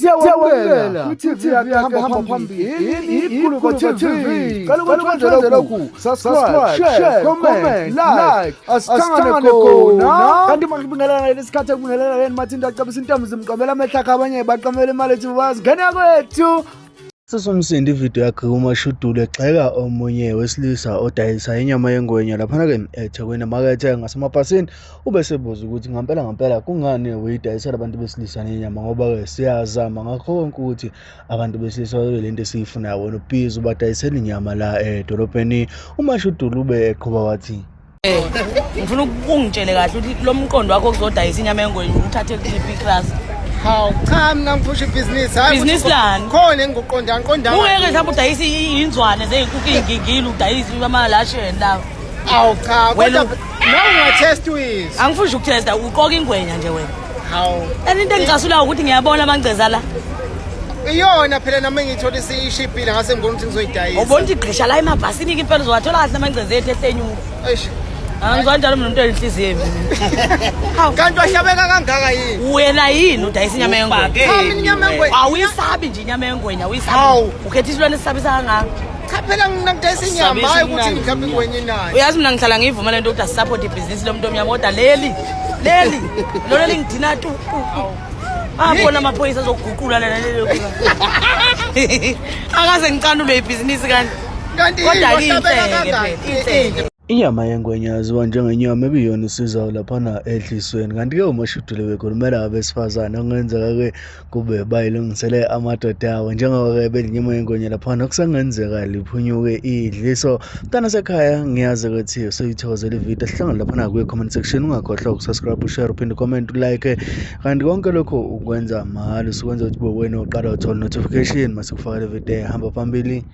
Siyawamukela kwi-TV yakhe hamba phambili iGuluva TV. Cela ukwenze lokhu: subscribe, share, comment, like. Asithangane khona. Kanti makubingelela lesikhathi ekubingelela yena Mathinta acabisa intombi zimqamela amehlo akhe, abanye baqamela imali ethi bazi ngene kwethu. Sesomsindi ividiyo yakhe uMashudulu egxeka omunye wesilisa odayisa inyama yengwenya laphana-ke eThekwini emakethe ngasemabhasini. Ubesebuza ukuthi ngampela ngampela kungani uyidayisela abantu besilisa nenyama, ngoba-ke siyazama ngakho konke ukuthi abantu besilisa babe lento esiyifunayo, wena ubhizi ubadayisela inyama la edolobheni. UMashudulu ube eqhuba wathi, Ngifuna ukungitshele kahle ukuthi lo mqondo wakho okuzodayisa inyama yengwenya uthathe kuliphi iclass? Hawu cha, mina ngiphusha ibhizinisi, hayi. Ibhizinisi lani? Khona engikuqonda ngiqonda. Ungeke mhlawumbe udayise inzwane zey'nkukhu, iy'ngingili, udayise amalasheni lawo. Hawu cha, Wena- kodwa nawe ungathest uyizwe. Angifuni nje ukuthesta, uqoka ingwenya nje wena. Hawu. And into engicasulayo ukuthi ngiyabona amangceza la. Iyona phela nami engiyithola isishibhile, ngase ngibona ukuthi ngizoyidayisa. Ubona ukuthi igqisha la emabhasini-ke impela, uzowathola kahle amangceza ethu ehlenyuka. Eish. Angizwa njalo mina, umuntu enhliziyo embi mina. Hawu. Kanti wahlabeka kangaka yini? Wena yini udayisa inyama yengwenya? Cha, mina inyama yengwenya. Awuyisabi nje inyama yengwenya, awuyisabi. Hawu. Ukhetha isilwane esisabisa kangaka. Cha phela, mina ngidayisa inyama, hayi ukuthi mhlawumbe ingwenya inayo. Uyazi, mina ngihlala ngiyivuma lento ukuthi asisupport ibhizinisi lomuntu omnyama, kodwa leli lona lingidina tu tu tu. Abona amaphoyisa azokuguqula lena leli. Akaze ngicanulwe ibhizinisi kanti. Kanti Kodwa yini wahlabeka inhle-ke kangaka? phela, inhle. Inyama yengwenya yaziwa njengenyama ebiyona isizayo laphana edlisweni, kanti-ke uMashudule bekhulumela abesifazane okungenzeka-ke kube bayilungisele amadoda awo, njengoba-ke bedla inyama yengwenya laphana kusengenzeka liphunyuke idliso. Mntana sekhaya, ngiyazi ukuthi usuyithokozela ividiyo. Sihlangane laphana kwi-comment section. Ungakhohlwa ukusubscribe, ushare, uphinde ucomment, ulike, kanti konke lokho ukwenza mahhala usukwenza ukuthi kube wena oqala uthola notification masikufakele ividiyo ehamba phambili.